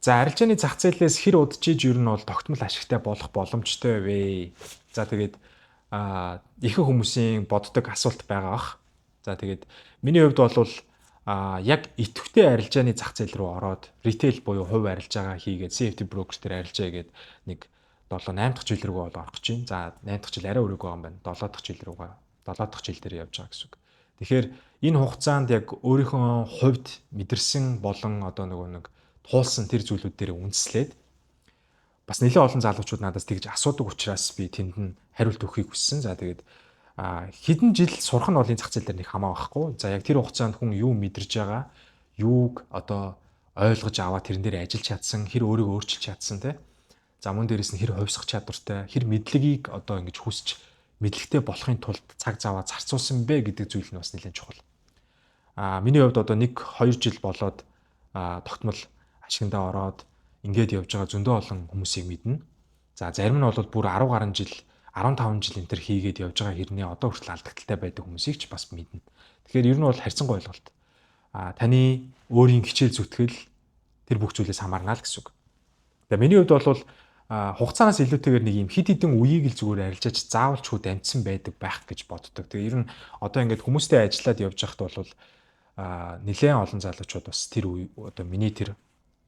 За, арилжааны зах зээлээс хэр удажиж ер нь бол тогтмол ашигтай болох боломжтой вэ? За, тэгээд ихэнх хүмүүсийн боддог асуулт байгаа бах. За, тэгээд миний хувьд бол яг идэвхтэй арилжааны зах зээл рүү ороод retail буюу хувь арилжаагаа хийгээд CFD broker дээр арилжаа хийгээд нэг 7 8 дахь жил рүү бол орох гэж байна. За, 8 дахь жил арай өрөөг байгаа юм байна. 7 дахь жил рүүгээ 7 дахь жил дээр явж байгаа гэсэн үг. Тэгэхээр энэ хугацаанд яг өөрийнхөө хувьд мэдэрсэн болон одоо нөгөө нэг туулсан тэр зүйлүүд дээр үндэслээд бас нэлээд олон залуучууд надаас тэгж асуудаг учраас би тэнд нь хариулт өгөхийг хүссэн. За, тэгээд хэдэн жил сурах нь бол энэ зах зээл дээр нэг хамаа байхгүй. За, яг тэр хугацаанд хүн юу мэдэрж байгаа, юуг одоо ойлгож аваад тэрэн дээр ажиллаж чадсан, хэр өөрийгөө өөрчилж чадсан, те. За, мөн дээрэс нь хэр хувьсах чадвартай, хэр мэдлэгийг одоо ингэж хүсч мэдлэгтэй болохын тулд цаг заваа зарцуулсан бэ гэдэг зүйл нь бас нэлээд чухал. Миний хувьд одоо 1 2 жил болоод тогтмол ашигандаа ороод ингээд явж байгаа зөндөө олон хүмүүсийг мэднэ. За, зарим нь бол бүр 10 гаруй жил, 15 жил энэ төр хийгээд явж байгаа хэрнээ одоо хүртэл алдагдалтай байдаг хүмүүсийг ч бас мэднэ. Тэгэхээр ер нь бол харьцангуй ойлголт. Таны өөрийн хичээл зүтгэл, тэр бүх зүйлээс хамаарна л гэсэн үг. Тэгээ миний хувьд бол хугацаанаас илүүтэйгээр нэг юм хид хідэн үеийг л зүгээр арилжаач заавалчгүй дамжсан байдаг байх гэж боддог. Тэгээ ер нь одоо ингээд хүмүүстэй ажиллаад явж байхад бол нэлээд олон залуучууд бас тэр үе одоо миний тэр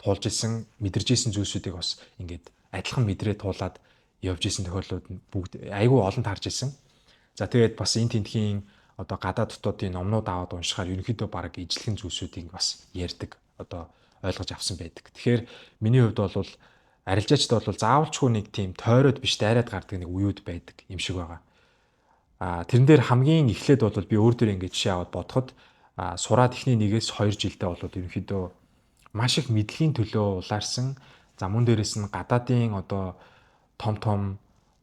туулж исэн, мэдэрж исэн зүйлсүүдийг бас ингээд адилхан мэдрээ туулаад явж исэн тохиолдлууд нь бүгд айгүй олон таарж исэн. За, тэгээд бас энэ тентхийн одоо гадаад дотоодын номнууд аваад уншихаар ерөнхийдөө баг ижлэгэн зүйлсүүдийг бас ярьдаг, одоо ойлгож авсан байдаг. Тэгэхээр миний хувьд бол арилжаачд бол заавалчгүй нэг тийм тойроод биш, дайраад гардаг нэг үеуд байдаг юм шиг байгаа. Тэрэн дээр хамгийн эхлээд бол би өөр дээр ингэж жишээ аваад бодоход сураад эхний 1-ээс 2 жилдээ бол ерөнхийдөө маш их мэдлэгийн төлөө улаарсан. За, мөн дээрэс нь гадаадын одоо том том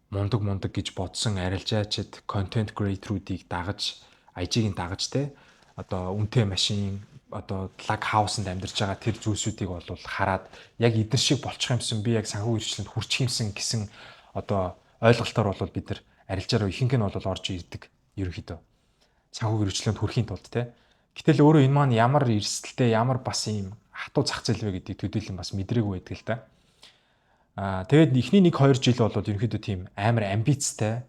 мундаг мундаг гэж бодсон арилжаачид, content creator-уудыг дагаж, IG-г дагаж, те, одоо үнэтэй машин, одоо log house-нд амьдарч байгаа тэр зүйлсүүдийг бол хараад яг эдгээр шиг болчих юмсан, би яг санхүү хэрэгчлэнд хүрчих юмсан гэсэн одоо ойлголтоор бол бид нар арилжаа руу ихэнх нь бол орж ирдэг ерөнхийдөө. Санхүү хэрэгчлэнд хүрэхийн тулд, те. Гэтэл өөрөө энэ маань ямар эрсдэлтэй, ямар бас ийм хатуу зах зээл вэ гэдгийг төдийлөн бас мэдрээгүй байдаг л да. Тэгээд эхний 1 2 жил бол ерөнхийдөө тийм амар амбицтай,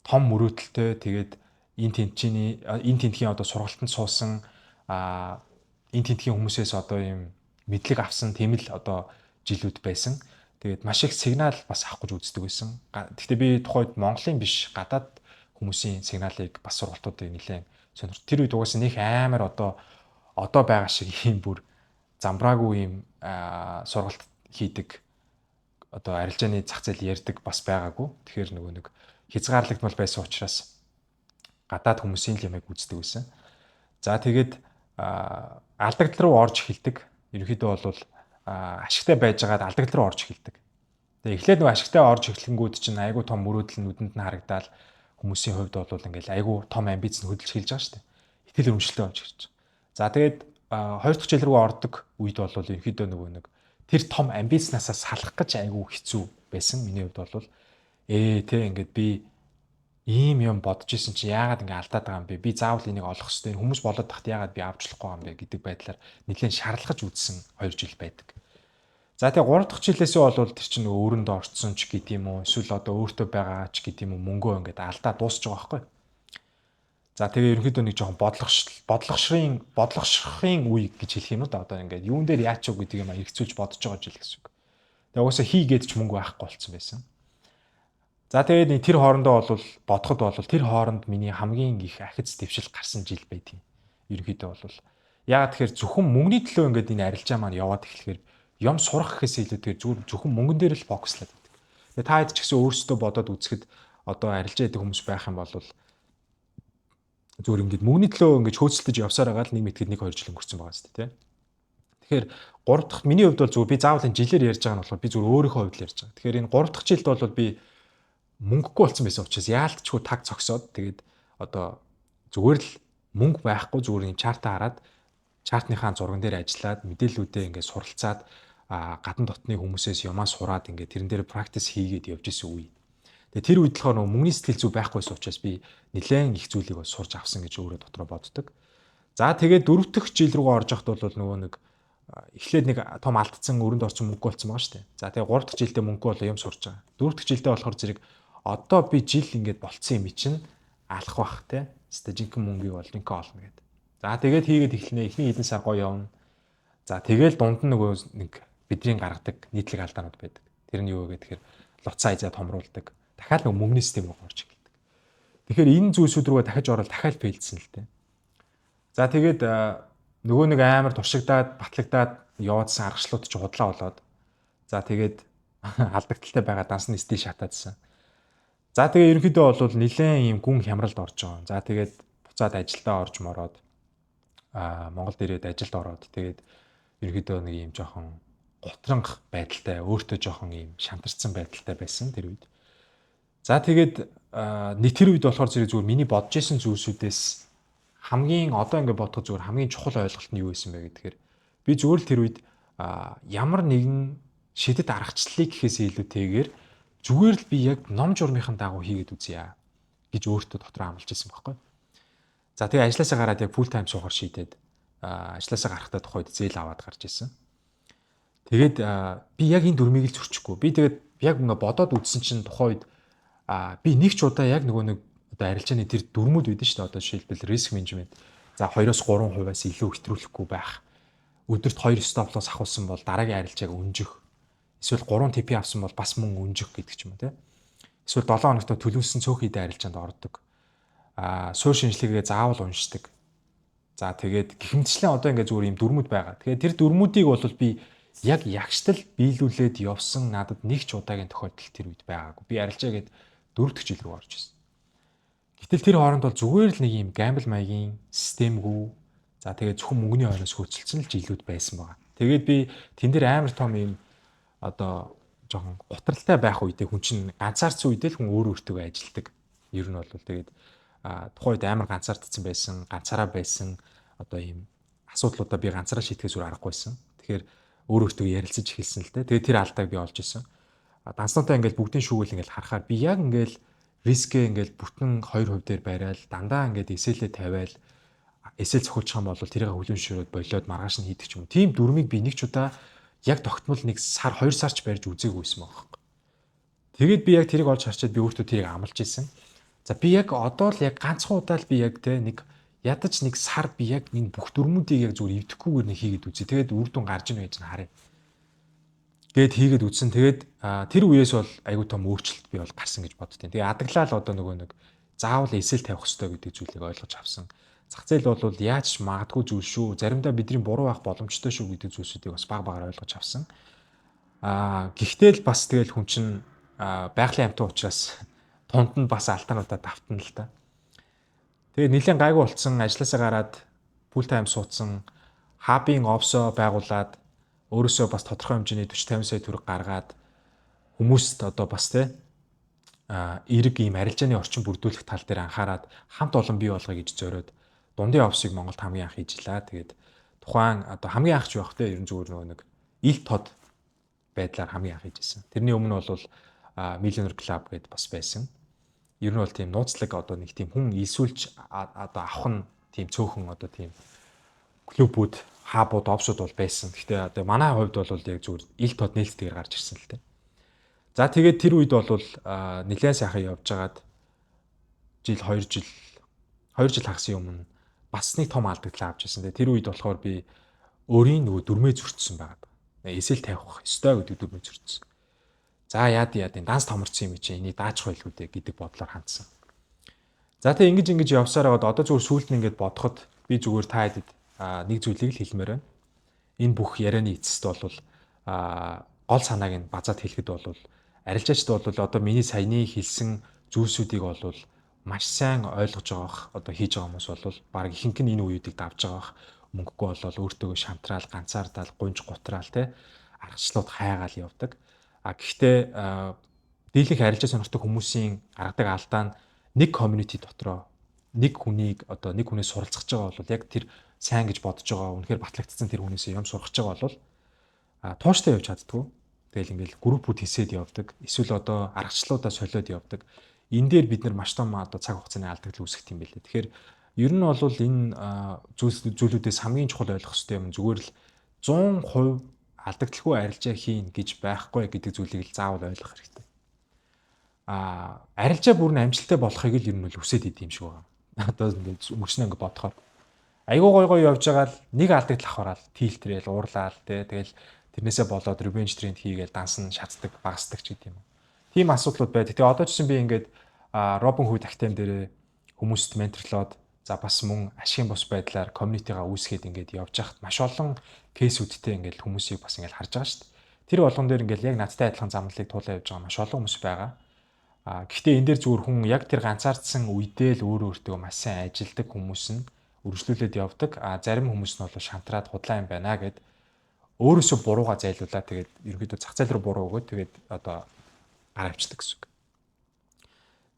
том мөрөөдөлтэй, тэгээд энэ тентчний энэ тентхийн одоо сургалтанд суусан, энэ тентхийн хүмүүсээс одоо ийм мэдлэг авсан тийм л одоо жилүүд байсан. Тэгээд маш их сигнал бас авах гэж үздэг байсан. Гэхдээ би тухайд Монголын биш, гадаад хүмүүсийн сигналыг бас сургалтуудыг нэлээд сонирх. Тэр үед угаасаа нэх амар одоо байгаа шиг ийм бүр замбраагүй ийм сургалт хийдэг, одоо арилжааны зах зээл ярьдаг бас байгаагүй. Тэгэхээр нөгөө нэг хязгаарлагдмал байсан учраас гадаад хүмүүсийн л ямыг үздэг байсан. За, тэгээд алдагдал руу орж эхэлдэг. Ерөнхийдөө бол ашигтай байжгаад алдагдал руу орж эхэлдэг. Тэгээ эхлээд нөгөө ашигтай орж эхлэнгүүд чинь айгүй том мөрөөдөл нүдэнд нь харагдаал хүмүүсийн хувьд бол ингээл айгүй том амбиц нь хөдөлж эхэлж байгаа шүү дээ. Итгэл үнэмшилтэй болж ирж байгаа. За, тэгээд хоёр дахь жил рүү ордог үед бол ерөнхийдөө нөгөө нэг тэр том амбицнаасаа салах гэж айгүй хэцүү байсан. Миний хувьд бол тэ ингээд би ийм юм бодож исэн чи яагаад ингэ алдаад байгаа юм бэ? Би заавал энийг олох хэрэгтэй. Хүмүүс болоод тахт яагаад би авч болохгүй юм бэ гэдэг байдлаар нэлээд шаардлагаж үзсэн 2 жил байдаг. За, тэгээ 3 дахь жилээсээ бол тэр чинь өөрөндөө орцсон ч гэдэг юм уу, эсвэл одоо өөртөө байгаа ч гэдэг юм уу, мөнгөө ингээд алдаа дуусч байгаа байхгүй. За, тэгээ ерөнхийдөө нэг жоохон бодлогошрын үе гэж хэлэх юм уу да, одоо ингээд юун дээр яач уу гэдэг юм эргцүүлж бодож байгаа жил гэсэн үг. Тэгээ угаасаа хийгээд ч мөнгө байхгүй болцсон байсан. За, тэгээд тэр хоорондоо бол бодоход бол тэр хооронд миний хамгийн их ахиц дэвшил гарсан жил байдгийн. Ерөнхийдөө бол яагаад тэгэхээр зөвхөн мөнгөний төлөө ингээд энэ арилжаа маань яваад эхлэхээр юм сурах гэхээс илүүтэйгээр зүгээр зөвхөн мөнгөн дээр л focus лаад байдаг. Тэгээ та хэд ч гэсэн өөрсдөө бодоод үзэхэд одоо арилжаа гэдэг хүмүүс байх юм бол зүгээр ингээд мөнгөний төлөө ингээд хөөцөлдөж явсаар байгаа л нэг мэтгэд 1 2 жил өнгөрцөн байгаа зү, тэ. Тэгэхээр 3 дахь, миний хувьд бол зүгээр би заавал энэ жилээр ярьж байгаа нь болохоор би зүгээр өөрийнхөө хувьд л ярьж байгаа. Тэгэхээр энэ 3 дахь жилд бол би мөнгөгүй болсон байсан учраас яалтчгүй таг цогсоод, тэгээд одоо зүгээр л мөнгө байхгүй, зүгээр юм chart аа хараад, chart ныхаа зурган дээр ажиллаад, мэдээллүүдээ ингээд суралцаад, гадна дотны хүмүүсээс юмаа сураад, ингээд тэрэн дээр practice хийгээд явж исэн үе. Тэгээ тэр үед болохоор нөгөө мөнгөний сэтгэл зүй байхгүйсэн учраас би нэлээд их зүйлийг бас сурж авсан гэж өөрөө дотроо боддог. За, тэгээд дөрөв дэх жил рүүгээ орж явахд бол нөгөө нэг Эхлээд нэг том алдсан, өрөнд орсон мөнгө болсон байгаа шүү дээ. За, тэгээ 3 дахь жилдээ мөнгө болоо юм сурч байгаа. 4 дахь жилдээ болохоор зэрэг одоо би жил ингээд болцсон юм чинь алах бах те. Хэвээ жинхэнэ мөнгийг бол жинхэнэ олно гэдэг. За, тэгээд хийгээд эхлэнэ. Эхний хэдэн сар гоё явна. За, тэгэл дунд нь нөгөө нэг бидний гаргадаг нийтлэг алдаанууд байдаг. Тэр нь юу вэ гэхээр lot size аа томруулдаг. Дахиад нөгөө мөнгөний систем рүү орж эхэлдэг. Тэгэхээр энэ зүйлсүүд рүүгээ дахиж ороод дахиад fail дсэн л дээ. За, тэгээд нөгөө нэг амар туршигдаад, батлагдаад яваадсан аргачлалууд чи худлаа болоод, за, тэгээд алдагдалтай байгаа данс нь стил шатаадсан. За, тэгээ ерөнхийдөө бол нэлээд ийм гүн хямралд орж байгаа. За, тэгээд буцаад ажилдаа орж мороод, Монголд ирээд ажилд ороод, тэгээд ерөнхийдөө нэг ийм жоохон гутранх байдалтай, өөртөө жоохон ийм шантарсан байдалтай байсан тэр үед. За, тэгээд нэг тэр үед болохоор зэрэг зүгээр миний бодож исэн зүйлсүүдээс хамгийн одоо ингэ бодоход зүгээр хамгийн чухал ойлголт нь юу байсан бэ гэхээр би зүгээр л тэр үед ямар нэгэн шидэт аргачлалыг гэхээс илүүтэйгээр зүгээр л би яг ном журмынхын дагуу хийгээд үзье гэж өөртөө дотроо амлаж ирсэн байхгүй. За, тэгээ ажилласаа гараад яг full time суухаар шийдээд, ажилласаа гарахдаа тухайд зээл аваад гарч ирсэн. Тэгээд би яг энэ дүрмийг л зөрчихгүй. Би тэгээд яг ингээ бодоод үзсэн чинь тухайн үед би нэг ч удаа яг нөгөө нэг одоо арилжааны тэр дүрмүүд байдсан шүү дээ. Одоо жишээлбэл, risk management. За, 2-оос 3%-аас илүү хэтрүүлэхгүй байх. Өдөрт 2 stop loss авахулсан бол дараагийн арилжааг өнжих. Эсвэл 3 TP авсан бол бас мөн өнжих гэдэг ч юм уу, те. Эсвэл 7 хоногт төлөвлөсөн цөөх хэдэн арилжаанд ордог. Суурь шинжилгээгээ заавал уншдаг. За, тэгээд гэх мэтчлэн одоо ингээ зүгээр юм дүрмүүд байгаа. Тэгэхээр тэр дүрмүүдийг бол би яг ягштал биелүүлээд явсан надад нэг ч удаагийн тохиолдол тэр үед байгаагүй. Би арилжаа гээд дөрөв дэх жил рүү орж ирсэн. Гэтэл тэр хооронд бол зүгээр л нэг юм gamble маягийн системгүй, за, тэгээд зөвхөн мөнгөний хойноос хөөцөлдсөн л жилүүд байсан байгаа. Тэгээд би тэн дээр амар том юм одоо жоохон гутралтай байх үедээ, хүн чинь ганцаардсан үедээ л хүн өөр өөртөө ажилдаг. Ер нь бол тэгээд тухайн үед амар ганцаардсан байсан, ганцаараа байсан, одоо ийм асуудлуудаа би ганцаараа шийдэхээс өөр аргагүй байсан. Тэгэхээр өөр өөртөө ярилцаж эхэлсэн л дээ. Тэгээд тэр алдааг би олж исэн. Данснуудаа ингээл бүгдийн шүүгэл ингээл харахаар би яг ингээл risk ээ ингээл бүтэн 2% дээр бариад, дандаа ингээд SL ээ тавиал, SL цохиулчих юм бол тэрийг хүлэн зөвшөөрөөд болиод маргааш нь хийдэг ч юм уу. Тийм дүрмийг би нэг ч удаа яг тогтмол нэг сар, 2 сарч барьж үзээгүй байсан байгаа байхгүй. Тэгээд би яг тэрийг олж харчаад би өөртөө тэрийг амлаж исэн. За, би яг одоо л яг ганцхан удаа л би яг те нэг ядаж нэг сар би яг энэ бүх дүрмүүдийг яг зүгээр эвдэхгүйгээр нэг хийгээд үзье. Тэгээд үр дүн гарч ийн гэж харъя. Гээд хийгээд үзсэн. Тэгээд тэр үеэс бол айгүй том өөрчлөлт би бол гарсан гэж боддیں۔ Тэгээ адаглал одоо нөгөө нэг заавал SL тавих ёстой гэдэг зүйлийг ойлгож авсан. Зах зээл бол яаж ч магадгүй зүйл шүү. Заримдаа бидний буруу байх боломжтой шүү гэдэг зүйлсүүдийг бас баг багаар ойлгож авсан. Гэхдээ л бас тэгэл хүн чинь байгалийн амьтан учраас тунд нь бас алдаануудаа давтана л та. Тэгээ нэлээд гайгүй болцсон, ажилласаа гараад full time суудсан, hub ын office оо байгуулад, өөрөөсөө бас тодорхой хэмжээний 40 50 сая төгрөг гаргаад, хүмүүст одоо бас те эерэг ийм арилжааны орчин бүрдүүлэх тал дээр анхаарад, хамт олон бий болгоё гэж зориод дундын офисыг Монголд хамгийн анх хийжлээ. Тэгээд тухайн одоо хамгийн анх ч байх те, ерөн зүгээр нөгөө нэг ил тод байдлаар хамгийн анх хийжсэн. Тэрний өмнө бол Millionaire Club гэдээ бас байсан. Ер нь бол тийм нууцлаг, одоо нэг тийм хүн элсүүлж одоо авах нь тийм цөөхөн одоо тийм клубүүд, hub ууд, офисууд бол байсан. Гэхдээ одоо манай хувьд бол яг зүгээр ил тод нээлттэйгээр гарч ирсэн л дээ. За, тэгээд тэр үед бол нэлээд сайхан явж байгаад жил 2 жил, 2 жил хагасын өмнө бас нэг том алдагдлаа авч ирсэн. Тэр үед болохоор би өөрийн нөгөө дүрмээ зөрчсөн байгаа. SL тавих ёстой гэдэг дүрмээ зөрчсөн. За, яад яад данс томорцсон юм чи энийг даачих байлгүй дээ гэдэг бодлоор хандсан. За, тэгээ ингэж ингэж явсаар байгаад одоо зүгээр сүүлд нь ингэж бодоход би зүгээр та хэдэд нэг зүйлийг л хэлмээр байна. Энэ бүх ярианы эцэст бол гол санааг нь базаад хэлэхэд бол арилжаачд бол одоо миний саяны хэлсэн зүйлсүүдийг бол маш сайн ойлгож байгаа бах, одоо хийж байгаа хүмүүс бол баг ихэнх нь энэ үеүүдийг давж байгаа бах. Мөнгөгүй болол өөртөө шантраал, ганцаардаал, гунж гутраал те, аргачлалууд хайгаал явдаг. А гэхдээ дийлэнх арилжаа сонирхдаг хүмүүсийн гаргадаг алдаа нь нэг community дотроо нэг хүнийг, одоо нэг хүнээс суралцах байгаа бол, яг тэр сайн гэж бодож байгаа, үнэхээр батлагдсан тэр хүнээсээ юм сурах байгаа бол тууштай явж чаддгүй. Тэгэл ингээл группүүд хийсээд явдаг. Эсвэл одоо аргачлалуудаа солиод явдаг. Энэ дээр бид нар маш том одоо цаг хугацааны алдагдал үүсгэх юм билээ. Тэгэхээр ер нь бол энэ зүйлүүдээс хамгийн чухал ойлгох хэрэгтэй юм зүгээр л 100% алдагдalгүй арилжаа хийн гэж байхгүй гэдэг зүйлийг л заавал ойлгох хэрэгтэй. Арилжаа бүр нь амжилттай болохыг л ер нь л хүсээд идэм юм шиг байна. Одоо ингээд өнгөрснөө ингээд бодохоор айгуу гой гой явж байгаа л нэг алдагдал авахараа tilt-рэл уурлаал те, тэгэл тэрнээсээ болоод revenge trade хийгээл данс нь шатдаг, багасдаг ч гэдэг юм уу. Тийм асуудлууд байдаг. Тэгээ одоо ч гэсэн би ингээд Robinhood Academy дээрээ хүмүүст mentor-лоод, за бас мөн ашигын бус байдлаар community-гаа үүсгээд ингээд явж байхад маш олон case-үүдтэй ингээд хүмүүсийг бас ингээд харж байгаа шүү дээ. Тэр болгон дээр ингээд яг надтай адилхан замналыг туулаа явж байгаа маш олон хүмүүс байгаа. Гэхдээ энэ дээр зүгээр хүн яг тэр ганцаардсан үедээ л өөрөө өөртөө маш сайн ажилдаг хүмүүс нь үргэлжлүүлээд явдаг. Зарим хүмүүс нь бол шантраад худлаа юм байна гэд өөрөөсөө бурууга зайлуулаад, тэгээд ерөнхийдөө зах зээл рүү буруу өгөөд, тэгээд одоо гараа авчдаг гэсэн үг.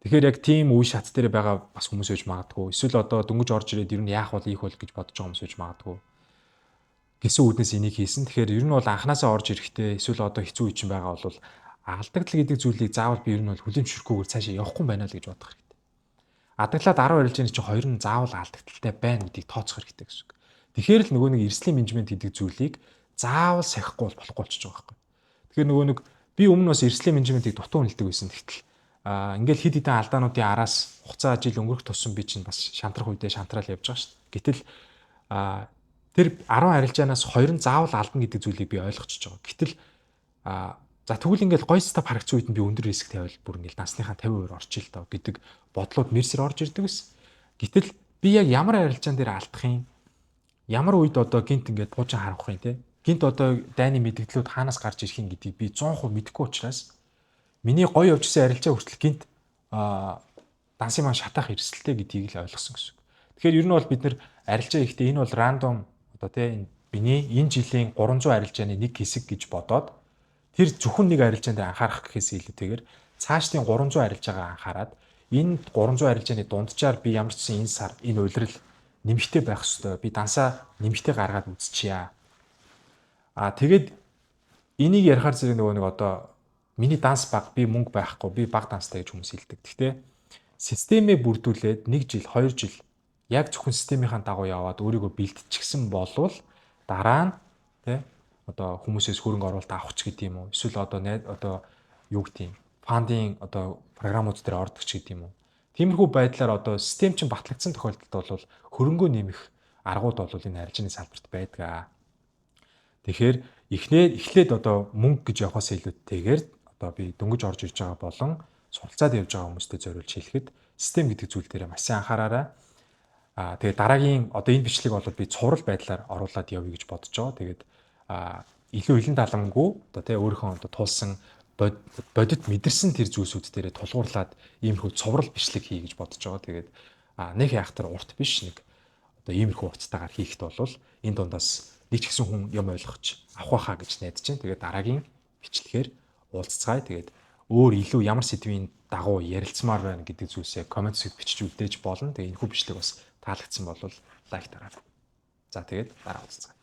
Тэгэхээр яг тийм үе шат дээр байгаа бас хүмүүс байж магадгүй. Эсвэл одоо дөнгөж орж ирээд ер нь яах бол ийх бол гэж бодож байгаа хүмүүс байж магадгүй. Гэсэн үүднээс энийг хийсэн. Тэгэхээр ер нь бол анханасаа орж ирэхдээ эсвэл одоо хэцүү үе чинь байгаа бол алдагдал гэдэг зүйлийг заавал би ер нь бол хүлээн зөвшөөрөхгүйгээр цаашаа явахгүй байна л гэж бодох хэрэгтэй. Адаглаад 10 арилжааны чинь хоёр нь заавал алдагдaltaй байна гэдгийг тооцох хэрэгтэй гэсэн үг. Тэгэхээр л нөгөө нэг эрсдлийн менежмент гэдэг зүйлийг заавал сахихгүй бол болохгүй болчихж байгаа байхгүй. Тэгэхээр нөгөө нэг би өмнө бас эрсдлийн менежментийг дутуу үнэлдэг байсан. Тэгтэл ингээл хэд хэдэн алдаануудын араас хугацаа жил өнгөрөх тусам би чинь бас шантрах үедээ шантраал явж байгаа шүү дээ. Гэтэл тэр 10 арилжаанаас 2 нь заавал алдна гэдэг зүйлийг би ойлгочихж байгаа. Гэтэл за тэгвэл ингээл гой setup харагдсан үед нь би өндөр риск тавиал бүр ингээл дансныхаа 50% орчих л доо гэдэг бодлууд мэрсэр орж ирдэг ус. Гэтэл би яг ямар арилжаан дээр алдах юм, ямар үед одоо гинт ингээд пуужин харах юм те, гинт одоо дайны мэдгдлүүд хаанаас гарч ирэх юм гэдгийг би 100% мэдэхгүй учраас миний гоё явж исэн арилжаа хүртэл гинт дансын маань шатаах эрсдэлтэй гэдгийг л ойлгосон гэсэн үг. Тэгэхээр ер нь бол бид нэр арилжаа хийхдээ энэ бол random одоо тий энэ миний энэ жилийн 300 арилжааны нэг хэсэг гэж бодоод тэр зөвхөн нэг арилжаан дээр анхаарах гэхээс илүүтэйгээр цаашдын 300 арилжаагаа анхаарад энэ 300 арилжааны дунджаар би ямар ч гэсэн энэ сар, энэ улирал нэмэгтэй байх ёстой. Би дансаа нэмэгтэй гаргаад үзчихье. Тэгээд энийг ярихаар зэрэг нөгөө нэг одоо миний данс баг, би мөнгө байхгүй, би баг данстай гэж хүмүүс хэлдэг. Гэхдээ системээ бүрдүүлээд 1 жил, 2 жил яг зөвхөн системийнхаа дагуу яваад өөрийгөө бэлтчихсэн болвол дараа нь тий одоо хүмүүсээс хөрөнгө оруулалт авах ч гэдэг юм уу, эсвэл одоо юу гэдэг юм, fund-ын одоо програмууд дээр ордог ч гэдэг юм уу. Тиймэрхүү байдлаар одоо систем чинь батлагдсан тохиолдолд бол хөрөнгөө нэмэх аргууд бол энэ арилжааны салбарт байдаг. Тэгэхээр эхнээ эхлээд одоо мөнгө гэж явахаас илүүтэйгээр одоо би дөнгөж орж ирж байгаа болон суралцаад явж байгаа хүмүүстэй зориулж хэлэхэд систем гэдэг зүйл дээр маш сайн анхаараарай. Тэгээ дараагийн одоо энэ бичлэг бол би цуврал байдлаар оруулаад явъя гэж бодож байгаа. Тэгээд илүү илэн даламгүй одоо тий өөрийнхөө одоо туулсан бодит мэдэрсэн тэр зүйлсүүд дээрээ тулгуурлаад иймэрхүү цуврал бичлэг хий гэж бодож байгаа. Тэгээд нэг яхтар урт биш, нэг одоо иймэрхүү уцтайгаар хийхэд бол энэ дундаас нэг ч гэсэн хүн юм ойлгож авах байхаа гэж найдаж байна. Тэгээд дараагийн бичлэгээр уулзцгаая. Тэгээд өөр илүү ямар сэдвийн дагуу ярилцмаар байна гэдэг зүйлсээ comment хэсэгт бичиж үлдээж болно. Тэгээ энэхүү бичлэг бас таалагдсан бол like дараарай. За, тэгээд дараа уулзцгаая.